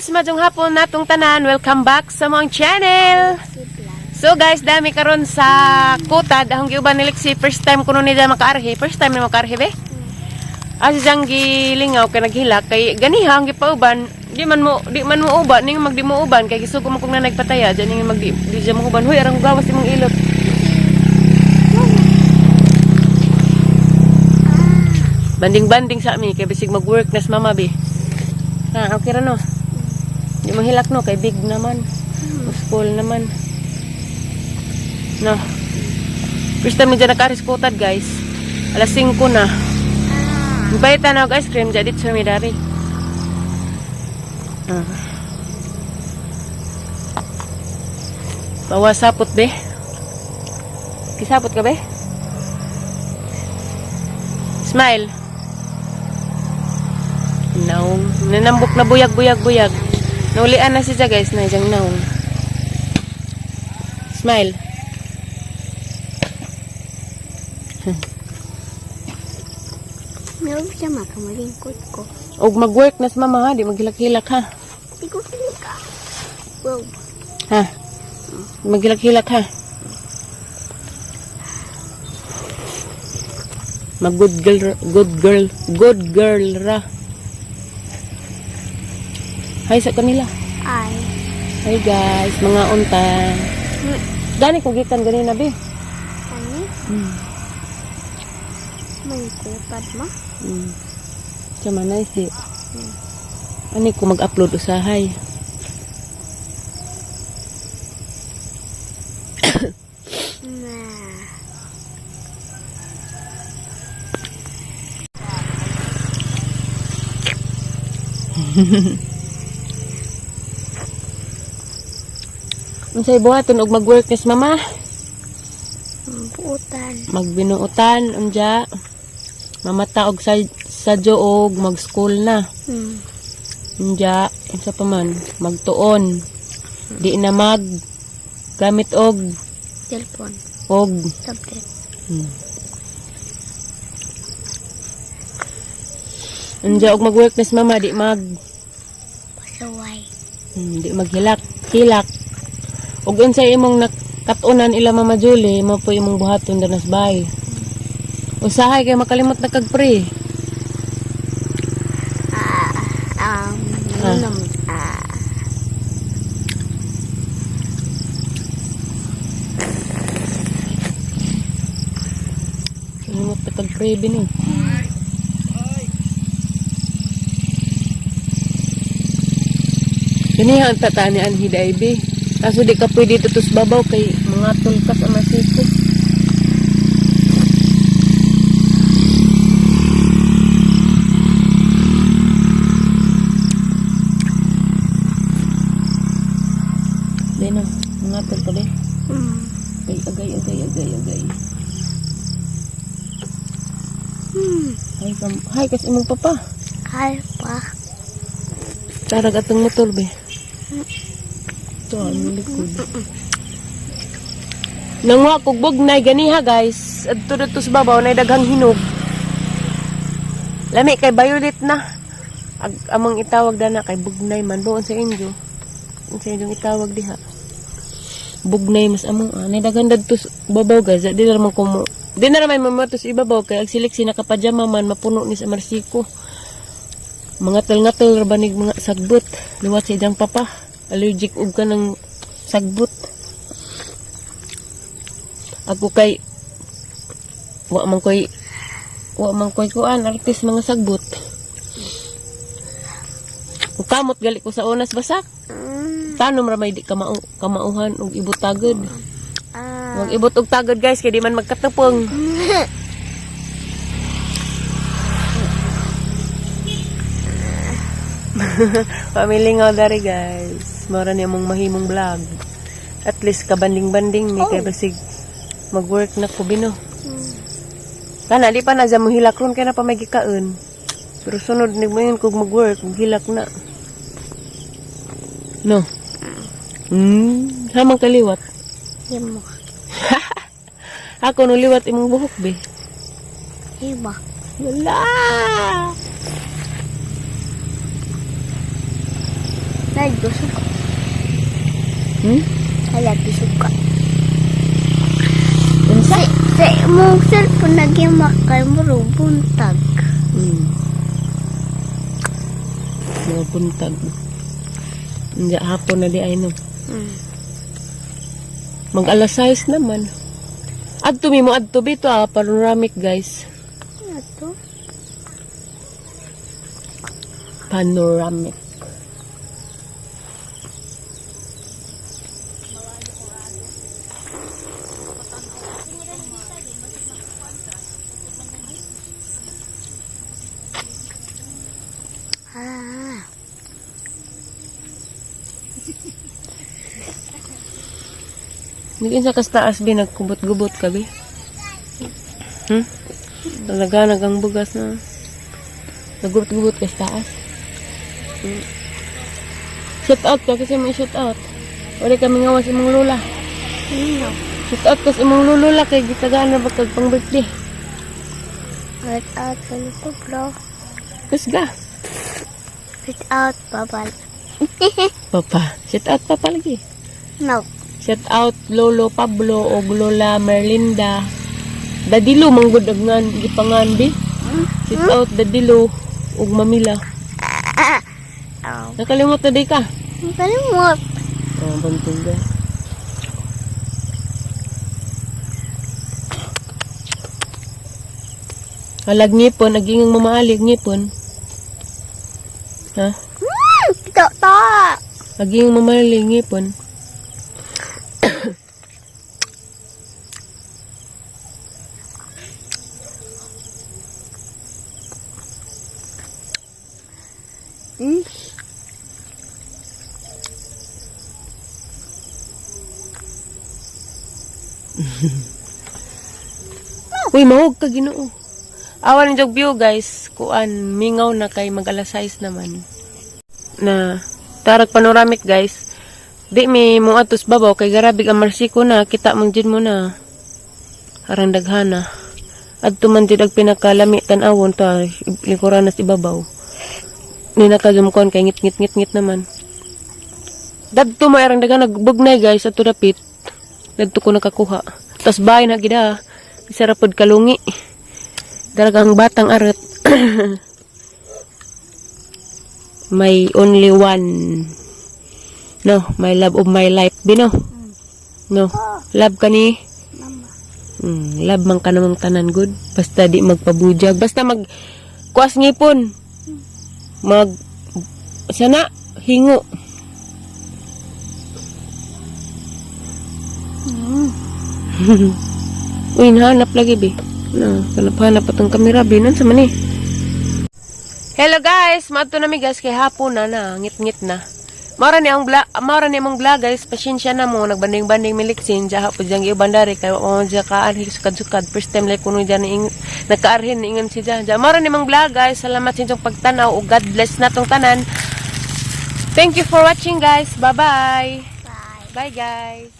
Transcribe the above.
Guys, maayong hapon natong tanan. Welcome back sa among channel. So guys, dami karon sa Kutad. Ahong giuban ni Lexi. First time kuno niya makaarhi. First time ni makaarhi be. Asa siyang gilingaw kay naghilak kay ganiha ang gipauban. Di man mo uban ning magdi mo uban kay gisugo mo kung na nagpataya diyan ning magdi di siya mo uban. Hoy, arang gawas imong ilot. Banding-banding sa ami kay bisig mag-work nas mama be. Ha, okay ra no. Di mo hilak no kay big naman. School naman. No. First time ni dyan nakaris kutad, guys. Alas 5 na. Bayta na og ice cream dyan dito sa Midari. Ah. Bawa sapot be. Kisapot ka be? Smile. Naong. Nanambok na buyag, buyag, buyag. Naulian na siya guys na isang naong. Smile. Meron siya makamalingkod ko. Og mag-work na sa mama ha, di maghilak-hilak ha. Di ko ka. Wow. Ha? Maghilak-hilak ha. Mag good girl, good girl, good girl ra. Hi sa kanila. Ay. Hi guys, mga unta. Gani ko gikan ganina be. Kani? May kutad ma? Sama nice di. Ani ko mag-upload usahay. Na. Unsay buhaton og mag-work ni mama? Buutan. Magbinuotan unja. Mamata og sa sadyo og mag-school na. Unja, unsa pa man, magtuon. Di na mag gamit og Telepon. og Tablet. Unja og mag-work ni mama di mag Pasaway. Di maghilak, hilak. Og unsay imong nakatunan ila Mama Julie, mo po imong buhaton danas bay. Usahay kay makalimot na kag pre. Ah, Ah. ano naman? Ah. Kalimot na kag pre bini. Kani ang tatani ang hiday be. Kaso di ka pwede tutos babaw kay mga ka sa masiko. Di na, mga ka di. Agay, agay, agay, agay, agay. Hi, kam hi, kas imong papa. Hi pa. Tarag atong motor, be. Ito, ang likod. Nangwa kog bugnay ganiha, guys. Adto dito sa babaw, nay daghang hinog. Lami kay violet na. Ag amang itawag dana kay bugnay man doon sa inyo. Sa inyong itawag diha. Bugnay mas among ah. Nay daghan dadto sa babaw, guys. Di na naman kumo. Di na naman mamatos ibabaw kay ag siliksi nakapajama man mapuno ni sa marsiko. Mga tal-ngatal ra banig mga sagbot. Liwat sa iyang papa. Allergic og ka ng sagbot. Ako kay wa man koy kuan artist mga sagbot. Ug kamot gali ko sa unas basak. Tanom ra may di kamao kamauhan og ibot tagad. Ah. Wag ibot og tagad guys kay di man magkatupong. Pamilingaw dari guys. Mara niya mong mahimong vlog. At least kabanding-banding ni kay basig mag-work na ko bino. Kana di pa na dyan mo hilak ron kay na pa may gikaon. Pero sunod ni mo yun kung mag-work, maghilak na. No. Hamang kaliwat. Himo. Ako no liwat imong buhok be. Iba. Wala. Na Ay, gusto. Ay, gusto. Unsa? Sa imong cellphone nagima kay muro buntag. Mga buntag. Hindi, hapon na di ay no. Mag alas 6 naman. Adto mi mo adto bito ah, panoramic, guys. Ano to? Panoramic. Ah. Nagin sa kastaas bi nagkubot-gubot ka bi. Talaga nagang bugas na. Nagubot-gubot ka sa taas. Shout out ka kasi may shout out. Wala kami ngawas imong lola. No. Shout out kas imong lolola kay gitagaan na ba kag pang birthday. Shout out sa nito, bro. Kusga. Shout out, babal. Papa, shout out pa palagi. No. Shout out Lolo Pablo og Lola Merlinda. Dadilo manggod og ngan gipangan bi. Shout out Dadilo og Mamila. Oh. Nakalimot na di ka. Ang kalimot. Oh, bantuga. Halag ngipon, naging ang mamaalig ngipon. Ha? To, to. Naging mamaalig ngipon. Uy, mahog ka Ginoo. Awan ni jog view, guys. Kuan mingaw na kay mag alas 6 naman. Na tarag panoramic, guys. Di mi mo atos babaw kay garabig ang marsiko na kita man jud mo na. Arang daghana. Adto man jud ang pinakalami tan-awon ta likuran na sa ibabaw. Ni nakazum kon kay ngit ngit ngit ngit naman. Dadto mo arang daghan nagbugnay, guys, ato dapit. Dadto ko nakakuha. Tas bahay na gida. Isa ra pod kalungi. Dalagang batang arat. My only one. No, my love of my life. Bino? No. Love ka ni? Mama. Love man ka namang tanan good. Basta di magpabujag. Basta mag kuas ngipon. Mag sana hingo. Uy, nahanap lagi bi. Na, hanap-hanap atong kamera bi. Nan sa man eh. Hello guys, maadto na mi guys kay hapon na na, ngit-ngit na. Maura ni among vlog, guys. Pasensya na mo nagbanding-banding miliksin jaha po diyang iuban dari kay wa mo diya kaanhi sukad-sukad. First time like kuno diyan ing nagkaarhin ingon si diya. Diya maura ni among vlog, guys. Salamat sa inyong pagtanaw ug God bless natong tanan. Thank you for watching, guys. Bye-bye. Bye. Bye, guys.